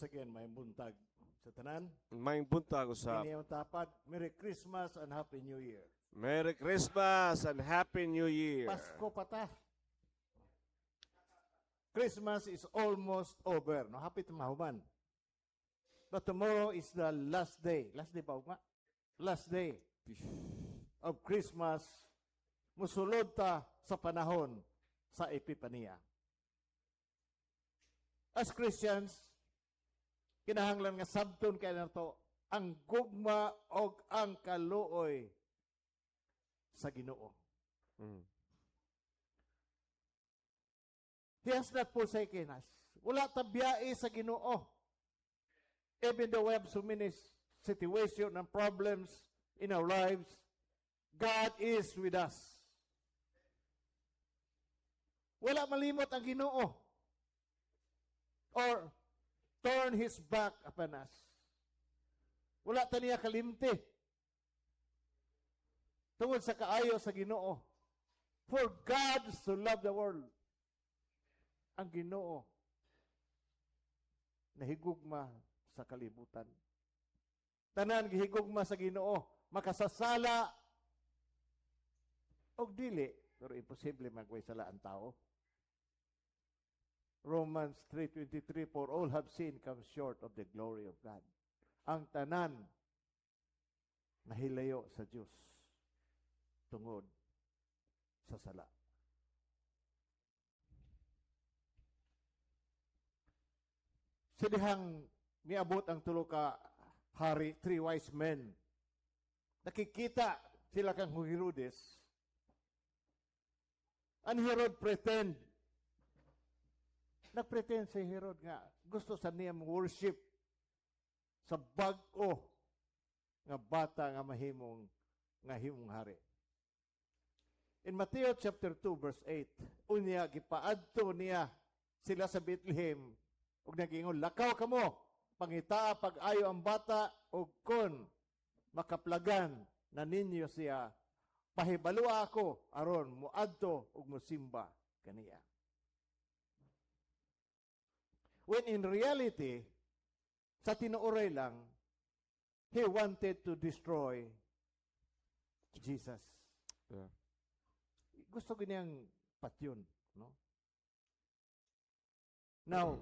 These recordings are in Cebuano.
Again, maayong buntag sa tanan. Maayong buntag usab. Kini ang tapad. Merry Christmas and Happy New Year. Merry Christmas and Happy New Year. Pasko pa ta. Christmas is almost over. No, happy to mahuman. But tomorrow is the last day. Last day ba ugma? Last day of Christmas. Musulod ta sa panahon sa Epipania. As Christians, kinahanglan nga sabton kay nato ang gugma og ang kaluoy sa Ginoo. He has not forsaken us. Wala ta biyae sa Ginoo. Even though we have so many situations and problems in our lives, God is with us. Wala malimot ang Ginoo or turn His back upon us. Wala ta niya kalimti. Tungod sa kaayo sa Ginoo. For God so loved the world. Ang Ginoo nahigugma sa kalibutan. Tanan gihigugma sa Ginoo, makasasala og dili, pero imposible magway sala ang tao. Romans 3:23, "For all have sinned, come short of the glory of God." Ang tanan nahilayo sa Dios tungod sa sala. Sa dihang miabot ang tulo ka hari, three wise men. Nakikita sila kang Herodes. Ang Herod pretend. Nagpretend si Herod nga gusto sa niya worship sa bag-o nga bata nga himong hari. In Matthew chapter 2 verse 8, unya gipaadto niya sila sa Bethlehem ug nagingon, "Lakaw kamo, pangitaa pag-ayo ang bata ug kon makaplagan na ninyo siya, pahibalua ako aron moadto ug mosimba kaniya." When in reality, sa tinuoray lang, he wanted to destroy Jesus. Gusto ko niyang patyon, no? Now,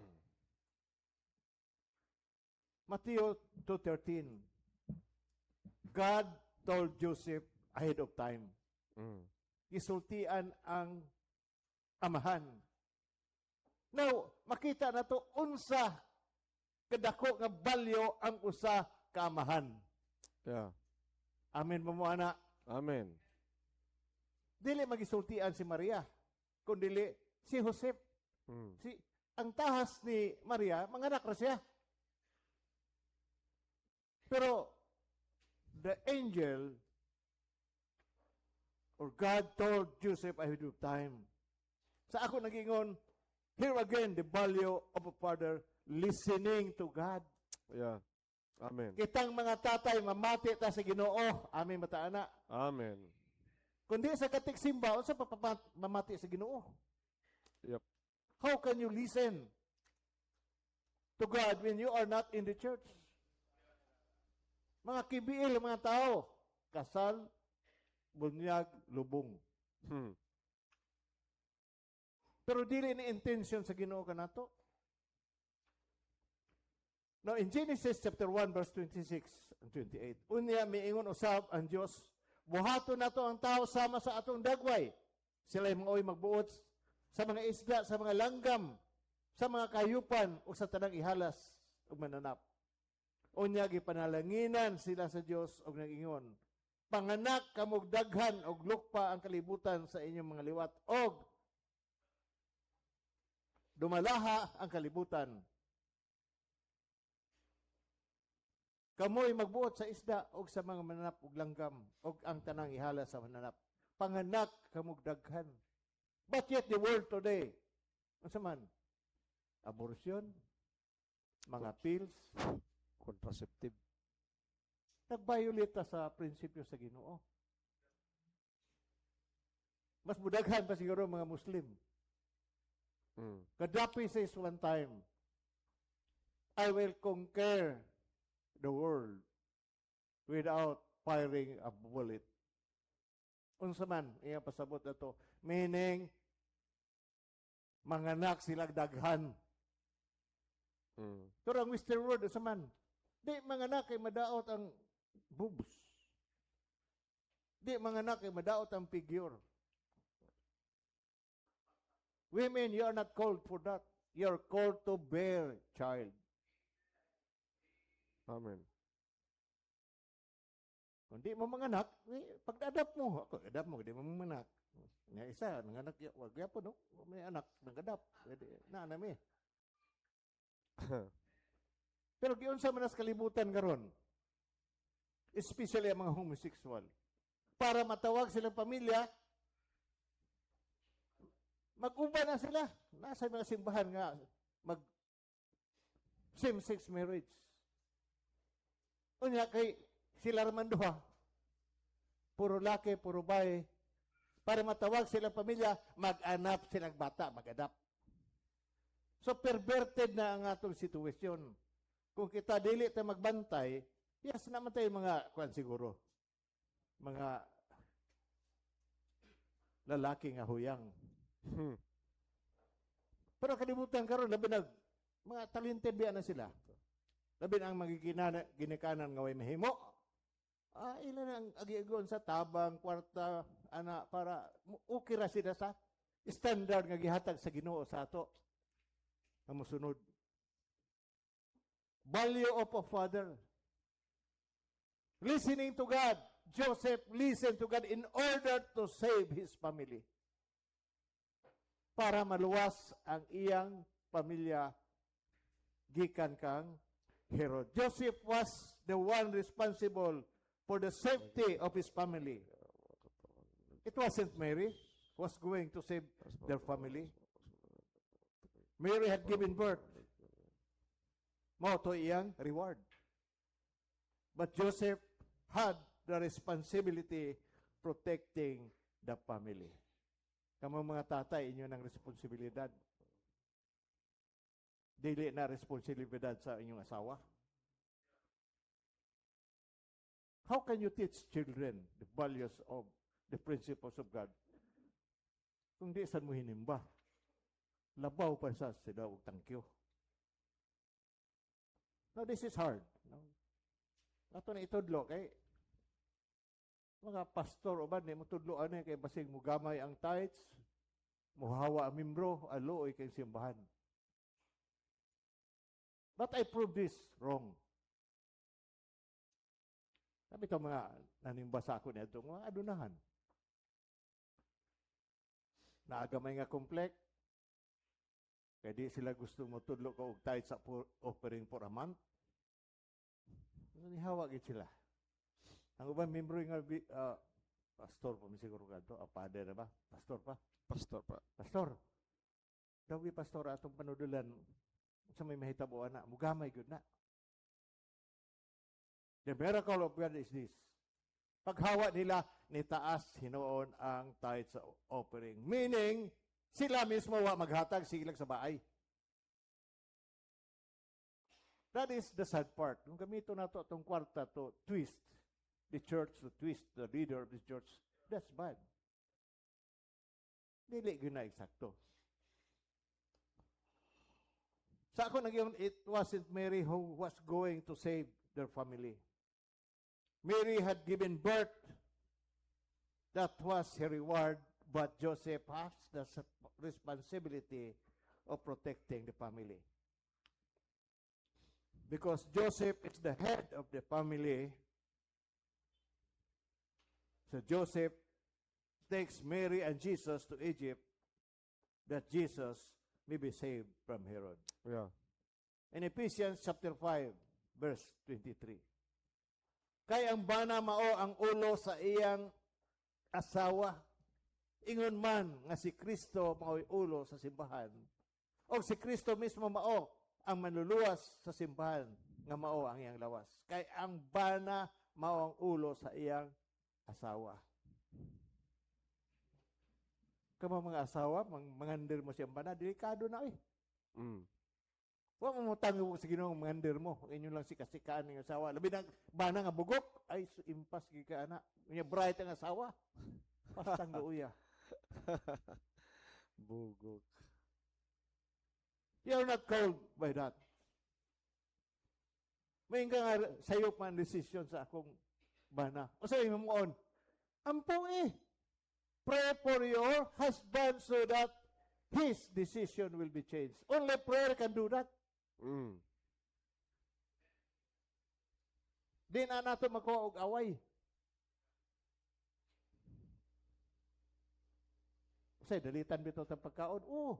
Matthew 2:13, God told Joseph ahead of time. Gisultian ang amahan. Now, makita na to unsa kadako nga value ang usa ka amahan. Amen mo mo ana? Amen. Dili magisultian si Maria, kundili si Joseph. Si ang tahas ni Maria, manganak ra siya. Pero the angel or God told Joseph ahead of time. Sa ako nagingon, here again the value of a father listening to God. Yeah. Amen. Kitang mga tatay, mamati ta sa Ginoo. Amen ba ta ana? Amen. Kundi sa katiksimba, unsa pa mamati sa Ginoo? Yep. How can you listen to God when you are not in the church? Mga kibiil, mga tao, kasal, bunyag, lubong. Pero dili ni intention sa Ginoo kanato. Now in Genesis chapter 1 verse 26 and 28, unya miingon usab ang Dios, "Buhaton nato ang tao sama sa atong dagway. Sila maoy magbuot sa mga isda, sa mga langgam, sa mga kayupan ug sa tanang ihalas ug mananap." Unya gipanalanginan sila sa Dios og nag-ingon, "Panganak kamog daghan og lukpa ang kalibutan sa inyong mga liwat og dumalaha ang kalibutan. Kamoy magbuot sa isda og sa mga mananap ug langgam og ang tanang ihala sa mananap. Panganak kamog daghan." But yet the world today, unsa man? Abortion, mga pills, Contraceptive. Nag-violate ta sa prinsipyo sa Ginoo. Mas mudaghan pa siguro mga Muslim. Gaddafi says one time, "I will conquer the world without firing a bullet." Unsa man iya pasabot ato? Meaning, manganak sila daghan. Pero ang Western world, unsa man? Di manganak kay madaot ang boobs. Di manganak kay madaot ang figure. Women, you are not called for that. You are called to bear child. Amen. Kung di mo manganak, eh, pag-adapt mo, ako, adapt mo, di mo manganak. Nga isa, nanganak, wag yapon, no? May anak, nag-adapt. Pwede, na, nami. Pero giunsa man nas kalibutan karon, especially ang mga homosexual. Para matawag silang pamilya, mag-uban na sila. Nasa mga simbahan nga mag same-sex marriage. Unya kay sila raman duha. Puro laki, puro bae. Para matawag silang pamilya, mag-anak silang bata, mag-adapt. So perverted na ang atong sitwasyon. Kung kita dili tayo magbantay, yes naman tayo mga kuan siguro. Mga lalaki nga huyang. Pero kalibutan karon, labi nag mga talented biya na sila. Labi na ang mga ginikanan nga way mahimo. Ah, ila na ang agiagon sa tabang, kwarta, ana, para okay ra sila sa standard nga gihatag sa Ginoo sa ato. Nga mosunod. Value of a father. Listening to God. Joseph listened to God in order to save his family. Para maluwas ang iyang pamilya gikan kang Herod. Joseph was the one responsible for the safety of his family. It wasn't Mary who was going to save their family. Mary had given birth. Mao to iyang reward. But Joseph had the responsibility protecting the family. Kamo mga tatay, inyo ng responsibilidad. Dili na responsibilidad sa inyong asawa. How can you teach children the values of the principles of God kung di san mo hinimba? Labaw pa sa sila og thank you. Now, this is hard. No? Ato na itudlo kay mga pastor o ba ni mo tudlo ani kay basig mo gamay ang tithes, muhawa ang membro, aluoy kay simbahan. But I prove this wrong. Sabi ito mga nanimba sa ako nito, mga adunahan. Naagamay nga complex. Kaya di sila gusto mo tudlo ko og tithes sa offering for a month. Nihawa gid sila. Ang uban membro nga pastor pa mi siguro kadto, father na ba? Pastor pa. Pastor pa. Pastor. Dawi pastor atong panudulan sa may mahitabo ana, mugamay gyud na. The miracle of God is this. Paghawa nila, nitaas hinuon ang tithes sa offering. Meaning, sila mismo wa maghatag silag sa baay. That is the sad part. Kung gamito nato atong kwarta to twist the church, to twist the leader of the church, that's bad. Dili gyud na eksakto. Sa ako nagyon, it wasn't Mary who was going to save their family. Mary had given birth. That was her reward, but Joseph has the responsibility of protecting the family. Because Joseph is the head of the family, so Joseph takes Mary and Jesus to Egypt that Jesus may be saved from Herod. In Ephesians chapter 5, verse 23. Kay ang bana mao ang ulo sa iyang asawa. Ingon man nga si Kristo mao'y ulo sa simbahan. O si Kristo mismo mao ang manluluwas sa simbahan nga mao ang iyang lawas. Kay ang bana mao ang ulo sa iyang asawa. Kamo mga asawa, mangander mo siyang bana, delikado na eh. Wa mo motanggo sa Ginoo mangander mo. Ang inyo lang sikasikaan ng asawa. Labi na bana nga bugok ay impas gyud ka ana. Unya bright ang asawa. Pastang luya. Bugok. You are not called by that. May nga nga sayo pa ang decision sa akong bana. O sa imong on. Ampo eh. Pray for your husband so that his decision will be changed. Only prayer can do that. Di na nato makuha og away. Say, dalitan bitaw tang pagkaon. Oo.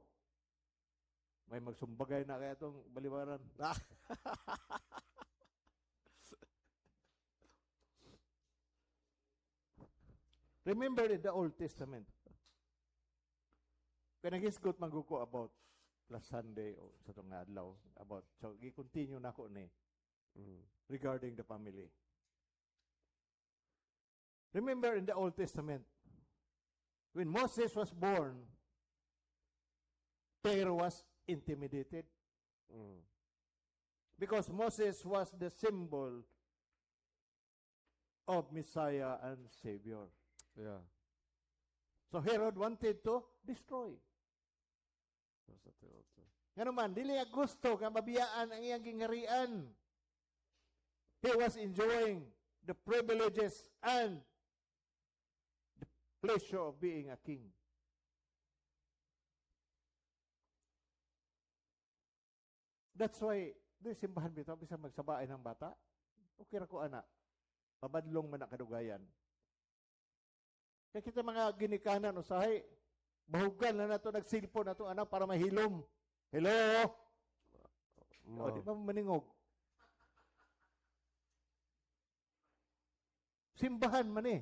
May magsumbagay na kaya itong baliwaran. Remember in the Old Testament, kaya naghisgot man ko about last Sunday o sa itong adlaw about, so i-continue na ko ni regarding the family. Remember in the Old Testament, when Moses was born, Pharaoh was intimidated. Because Moses was the symbol of Messiah and Savior. So Herod wanted to destroy. That's the thing also. Ngano man, dili niya gusto nga mabiyaan ang iyang gingarian. He was enjoying the privileges and the pleasure of being a king. That's why, di simbahan bitaw, bisan magsabaay ng bata, okay ra ko ana. Pabadlong man ang kadugayan. Kaya kita mga ginikanan usahay, bahugan na nato nagsilpon nato anak para mahilom. Hello? No. O, di ba maningog? Simbahan man eh.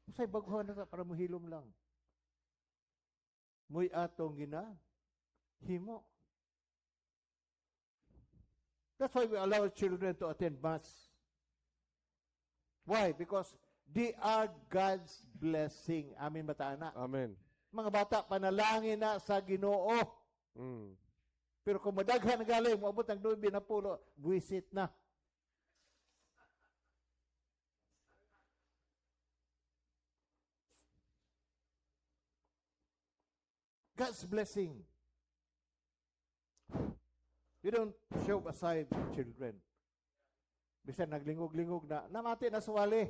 Usay baguhan na ta para mohilom lang. Muy atong gina himo. That's why we allow children to attend mass. Why? Because they are God's blessing. Amen ba ta, anak? Amen. Mga bata, panalangin na sa Ginoo. Pero kung madaghan galing, moabot ang 9 na pulo, buwisit na. God's blessing. You don't show aside children. Bisan naglingog-lingog na, namati na suwali.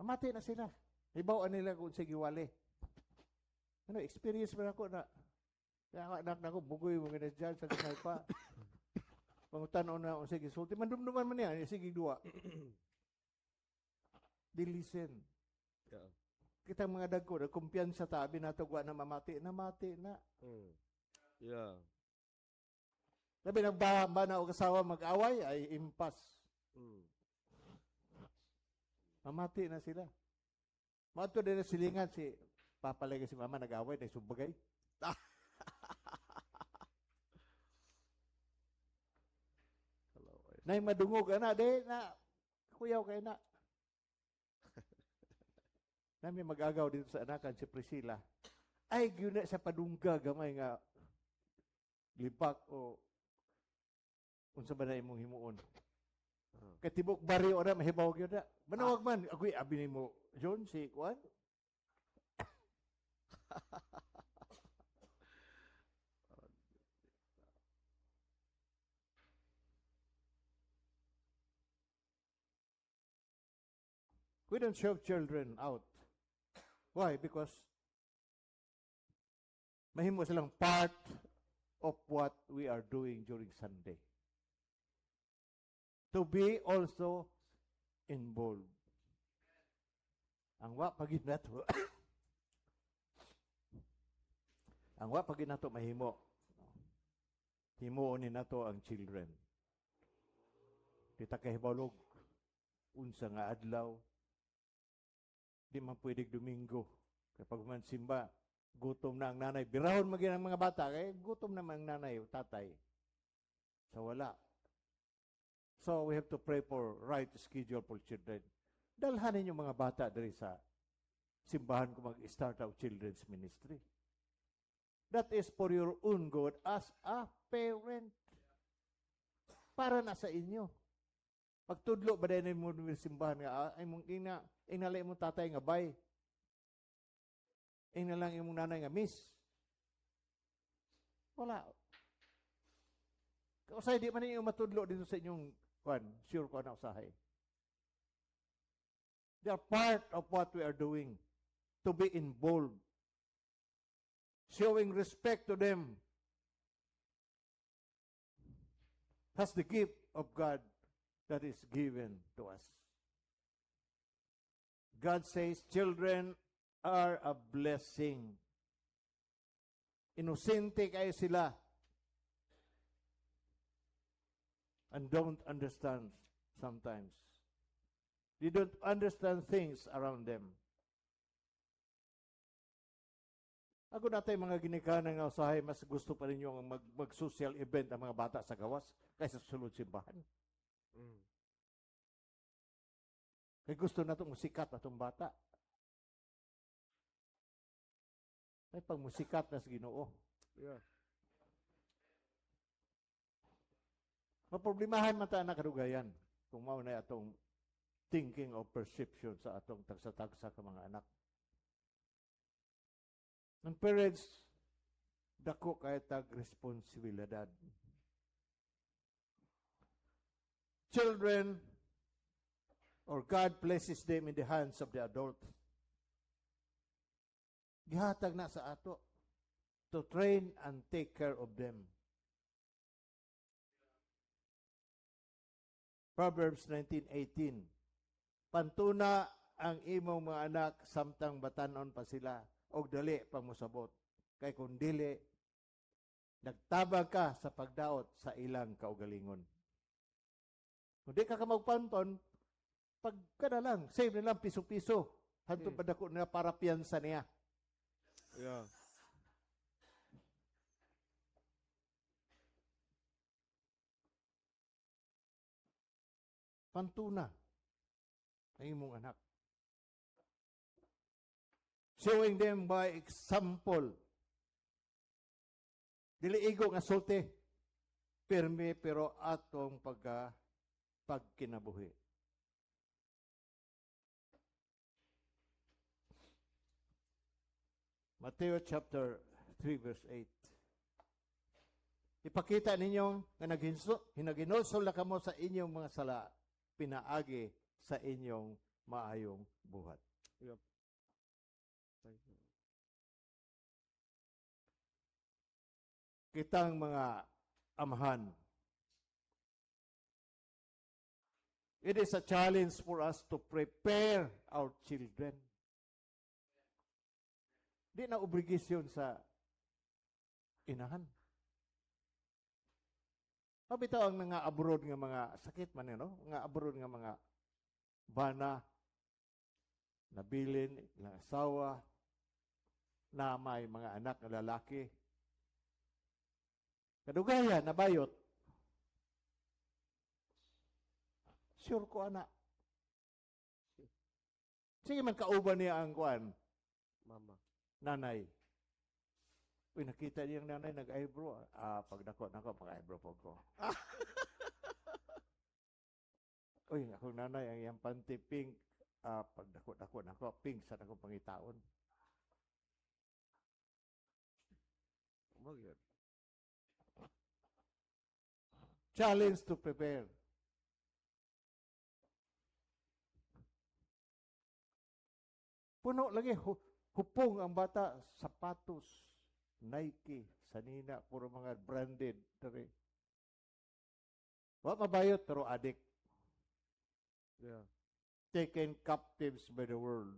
Namati na sila. Ibaw nila kung sige wali. Ano, experience man ako na, kaya ako, anak na ako, bugoy mo gina dyan sa gamay pa. Pangutanaw na kung sige sulti. Mandumduman man niya, sige duwa. They listen. Kita mga dagko, nagkumpiyansa ta, abi nato wa na mamati, namati na. Labi nang ba na og asawa mag-away ay impas. Mamati na sila. Maadto din na silingan si papa lagi si mama nag-away dahil sumbagay. Hello. Nay madungog ana de na kuyaw kay na. Nami mag-agaw dito sa anakan si Priscilla. Ay gyud na sa padungga gamay nga libak o unsa ba na imong himuon. Kay tibok baryo na mahibaw gyud na. Manawag man agoy abi nimo John si kuan. We don't shove children out. Why? Because mahimo silang part of what we are doing during Sunday. To be also involved. Ang wa pagid nato. Ang wa pagid nato mahimo. Himuon ni nato ang children. Di ta kahibalog unsa nga adlaw. Di man pwedeng Domingo. Kapag man simba, gutom na ang nanay. Birahon maging ang mga bata, kaya gutom na ang nanay o tatay. So wala. So we have to pray for right schedule for children. Dalhanin yung mga bata diri sa Simbahan ko mag-start ang children's ministry. That is for your own good as a parent. Para na sa inyo. Pagtudlo ba din mo simbahan nga ay mong ina, inala imong tatay nga bay. Ina lang imong nanay nga miss. Wala. Usay di man ninyo matudlo dito sa inyong kwan, sure ko na usahay. They are part of what we are doing to be involved. Showing respect to them has the gift of God that is given to us. God says children are a blessing. Inosente kayo sila and don't understand sometimes. They don't understand things around them. Ako natay mga ginikanan nga usahay, mas gusto pa ninyo ang mag-social event ang mga bata sa gawas kaysa sa sulod simbahan. Kay gusto na itong musikat atong bata. Ay pag musikat na sa Ginoo. Maproblemahan man ta na kadugayan kung mao na atong thinking of perception sa atong tagsa-tagsa ka mga anak. Ang parents, dako kay tag responsibilidad. Children, or God places them in the hands of the adult. Gihatag na sa ato to train and take care of them. Proverbs 19:18. Pantuna ang imong mga anak samtang batanon pa sila og dali pa mosabot. Kay kung dili, nagtabang ka sa pagdaot sa ilang kaugalingon. Kung di ka ka magpanton, pagka na lang, save na lang piso-piso. Hantong padako na para piyansa niya. Pantuna ang imong anak. Showing them by example. Dili igo nga sulti. Pirmi pero atong pagkinabuhi. Matthew chapter 3 verse 8. Ipakita ninyo nga hinaginulsol na kamo sa inyong mga sala, pinaagi sa inyong maayong buhat. Yep. Thank you. Kitang mga amahan, it is a challenge for us to prepare our children. Di na obligasyon sa inahan. Mabitaw ang mga abroad nga mga sakit man, no? Nga abroad nga mga bana, nabilin, ilang asawa, na may mga anak na lalaki. Kadugaya, nabayot. Sure ko, anak. Sige man kauban niya ang kuan. Mama. Nanay. Uy, nakita niyang nanay nag-eyebrow. Pag nako, nako, pag-eyebrow po ko. Uy, akong nanay, ang iyang panty pink. Pag nako, nako, nako, pink sa akong pangitaon. Wag yun. Challenge to prepare. Puno lagi, hupong ang bata, sapatos, Nike, sanina, puro mga branded. Dere. Wa mabayot, pero adik. Taken captives by the world.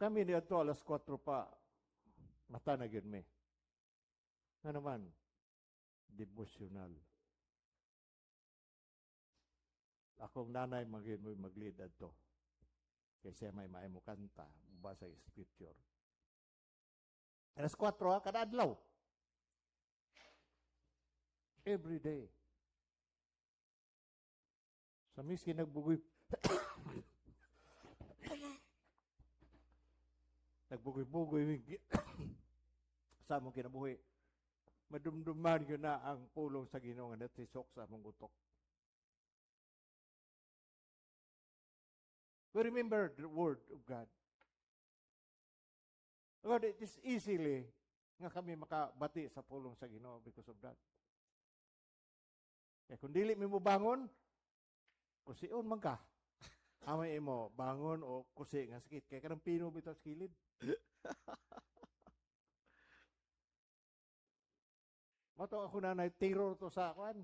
Kami ni ato alas 4 pa, mata na gyud mi. Nga naman, devotional. Akong nanay magyud mo mag-lead adto. Kaysa may maay mo kanta, mubasa sa scripture. Alas 4 ha, kada adlaw. Every day. Sa miski nagbugoy nagbugoy-bugoy sa among kinabuhi. Madumduman yun na ang pulong sa Ginoo nga natisok sa among utok. We remember the word of God. Lord, it is easily nga kami makabati sa pulong sa Ginoo because of that. Kaya kung dili mi mo bangon, kusion man ka. Amay imo bangon o kusi nga sakit kay kanang pino bitaw sa kilid. Mato ako nanay terror to sa kuan.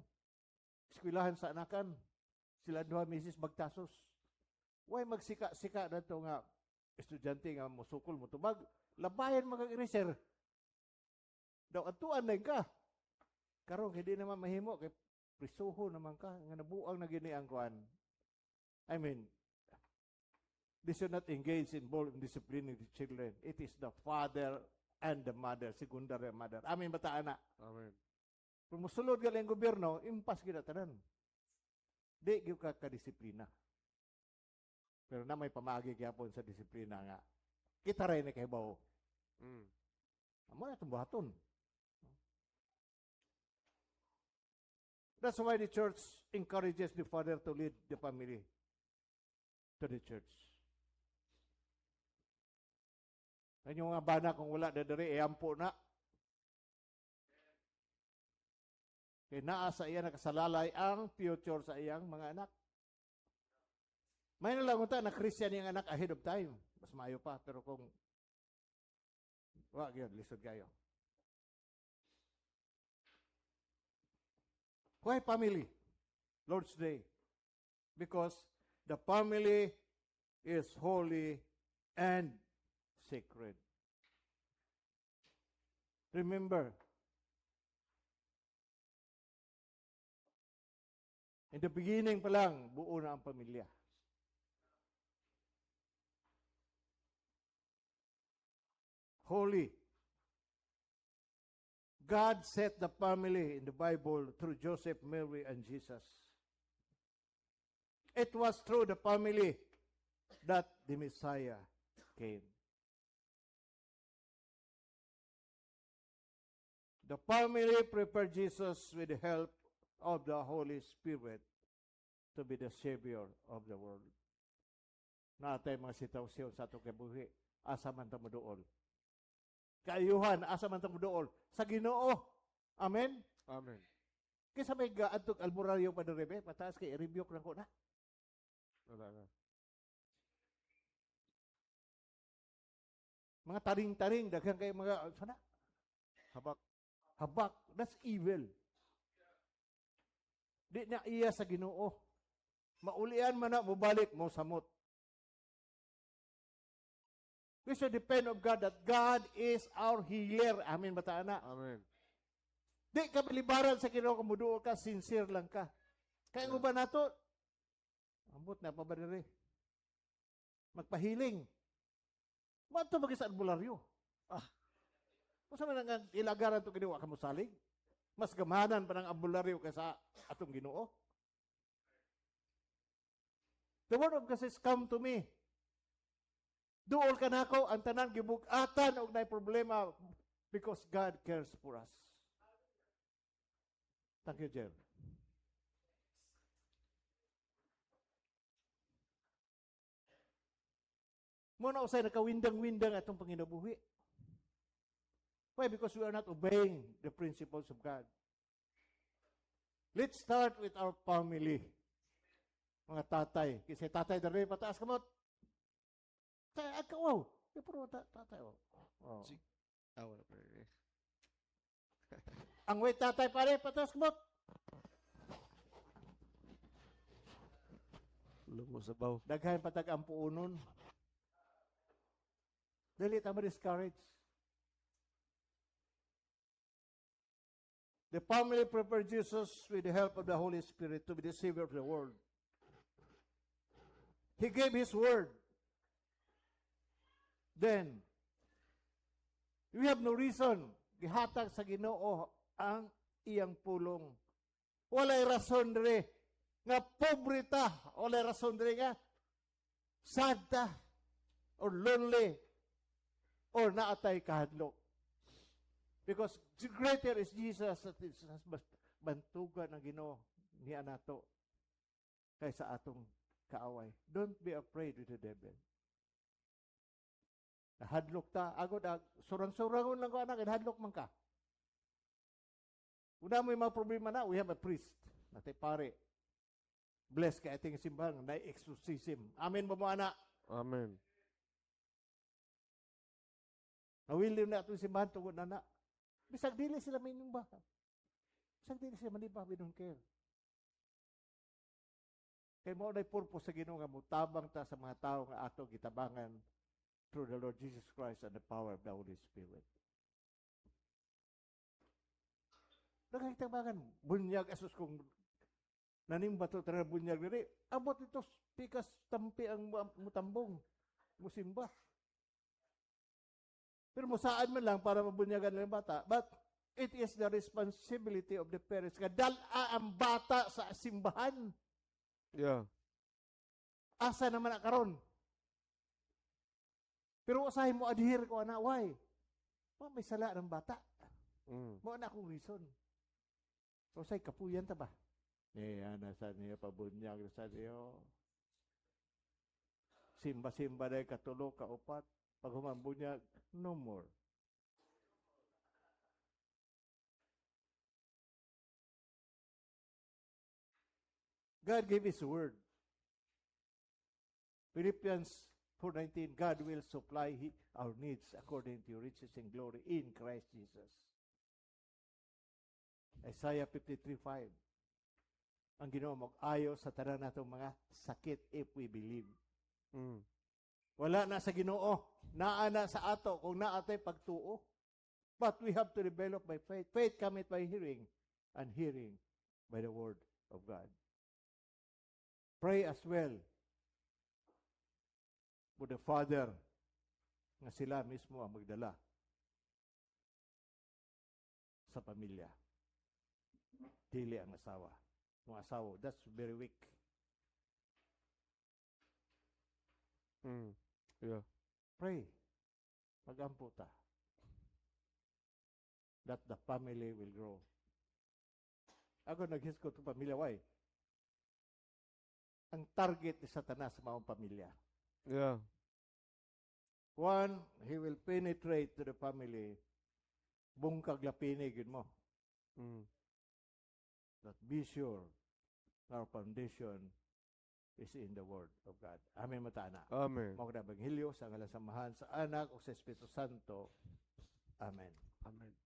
Eskwelahan sa anakan. Sila duha misis magtasos. Why magsika-sika na to nga estudyante nga mosukol motubag, labayan mga eraser. Daw atuan na ka. Karon hindi naman mahimo kay prisuho naman ka nga nabuang na gini ang kuan. I mean, they should not engage involved in disciplining the children. It is the father and the mother, secondary mother. Amin bata ana. Amen. Kung musulod galing gobyerno, impas gid tanan. Di gyud ka kadisiplina. Pero na may pamagi gyapon sa disiplina nga. Kita rin ni kahibaw. Amo na itong buhaton. That's why the church encourages the father to lead the family to the church. Ang nga bana kung wala na diri, ampo na. Kay naa sa iya nakasalalay ang future sa iyang mga anak. May na lang unta na Christian yung anak ahead of time. Mas maayo pa, pero kung wa gyud, lisod kayo. Why family? Lord's Day. Because the family is holy and sacred. Remember, in the beginning pa lang, buo na ang pamilya. Holy. God set the family in the Bible through Joseph, Mary, and Jesus. It was through the family that the Messiah came. The family prepared Jesus with the help of the Holy Spirit to be the Savior of the world. Natay mga sitwasyon sa atong kabuhi, asa man ta moduol. Kaayuhan, asa man ta moduol? Sa Ginoo. Amen? Amen. Kaysa may gaadtog albularyo pa diri, be, pataas kay i-rebuke lang ko na. Wala na. Mga taring-taring, daghan kay mga, sana? Habak. Habak. That's evil. Di na iya sa Ginoo. Maulian man na, mubalik, mo samot. We should depend on God that God is our healer. Amen, bata na. Amen. Di ka malibaran sa Ginoo kung muduol ka, sincere lang ka. Kaya yeah. Ba nato? Ambot na pa ba diri? Magpahiling. Mato ba sa albularyo? Ah. Kung man ang ilagaran to Ginoo ka mosalig? Mas gamanan pa ng albularyo kaysa atong Ginoo. The word of God says, come to me. Duol ka nako, ang tanan gibug-atan og nay problema because God cares for us. Thank you, Jer. Muna usay nakawindang-windang atong panginabuhi. Why? Because we are not obeying the principles of God. Let's start with our family. Mga tatay. Kasi tatay dali, pataas kamot. Tay, ikaw, wow. Pero tatay, oh. Oh. Ah, wala pa rin. Ang way tatay pare, pataas kamot. Lumusabaw. Daghan patag ang puunon. Dili ta ma-discourage. The family prepared Jesus with the help of the Holy Spirit to be the Savior of the world. He gave His word. Then, We have no reason. Gihatag sa Ginoo ang iyang pulong. Walay rason dire nga pobre ta. Walay rason dire nga sad ta or lonely or naatay kahadlok. Because greater is Jesus that is mas bantugan ang Ginoo niya nato kaysa atong kaaway. Don't be afraid with the devil. Nahadlok ta, agod ag surang-surangon lang ko, anak, nahadlok man ka. Una mo yung mga problema na, we have a priest, natay pare. Bless kay ating simbahan, na exorcism. Amen ba mo, anak? Amen. Nawili na atong simbahan tungod na na. Bisag dili sila manimba. Bisag dili sila manimba, we don't care. Kay mao na purpose sa Ginoo nga mutabang ta sa mga tao nga ato gitabangan through the Lord Jesus Christ and the power of the Holy Spirit. Nakakitabangan, bunyag asus kung nanimba to tara bunyag diri. Abot ito pikas tampi ang mutambong musimba. Pero musaad man lang para mabunyagan lang ang bata. But it is the responsibility of the parents nga dala ang bata sa simbahan. Asa naman na karon? Pero usahay mo adhere ko ana, why? Wa may sala ng bata. Mo na akong reason. Usahay kapuyan ta ba? Eh, ana sa niya pabunyag sa niyo. Simba-simba dahil katulo, kaupat. Pag humambunyag, no more. God gave His word. Philippians 4:19, God will supply our needs according to your riches and glory in Christ Jesus. Isaiah 53:5. Ang Ginoo mag-ayo sa tanan natong mga sakit if we believe. Wala na sa Ginoo, naa na sa ato kung naa tay pagtuo. But we have to develop by faith. Faith cometh by hearing, and hearing by the word of God. Pray as well for the Father nga sila mismo ang magdala sa pamilya. Dili ang asawa. Kung asawa, that's very weak. Pray. Magampo ta. That the family will grow. Ako naghiskot ng pamilya, why? Ang target ni Satanas sa maong pamilya. One, he will penetrate to the family. Bungkag lapini, gid mo. But be sure, our foundation is in the Word of God. Amen, matana. Amen. Mao na Ebanghelyo sa ngalan sa Amahan, sa Anak o sa Espiritu Santo. Amen. Amen.